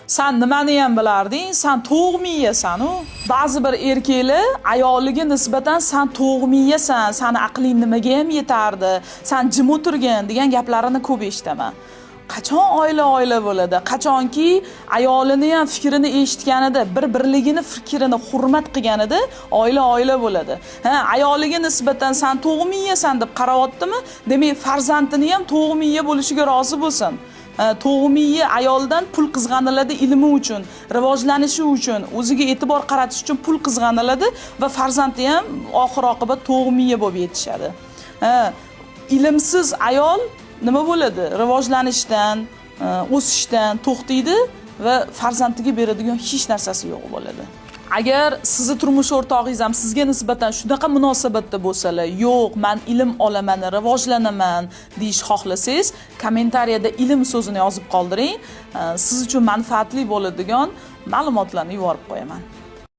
San nimani ham bilarding, san tovuq miyasan u. Ba'zi bir erkaklar ayoliga nisbatan "San tovuq miyasan, sani aqling nimaga ham yetardi, san jim o'tirgin" degan gaplarini ko'p eshitaman. Qachon oila oila bo'ladi? Qachonki ayolini ham fikrini eshitganida, bir birligini fikrini hurmat qilganida oila oila bo'ladi. Ha, ayoliga nisbatan "San tovuq miyasan" deb qarayaptimi, demak, farzandini ham tovuq miya bo'lishiga rozi bo'lsin. Ha, tovuq miya ayoldan pul qizg'aniladi, ilmi uchun, rivojlanishi uchun, o'ziga e'tibor qaratish uchun pul qizg'aniladi va farzandi ham oxir oqibat tovuq miya bo'lib yetishadi. Ha, ilmsiz ayol nima bo'ladi? Rivojlanishdan, o'sishdan to'xtaydi va farzandiga beradigan hech narsasi yo'q bo'ladi. Agar sizni turmush o'rtog'ingiz ham sizga nisbatan shunaqa munosabatda bo'lsalar, "Yo'q, man ilm olaman, rivojlanaman" deyish xohlasangiz, kommentariyada "ilm" so'zini yozib qoldiring. Siz uchun manfaatli bo'ladigan ma'lumotlarni yuborib qo'yaman.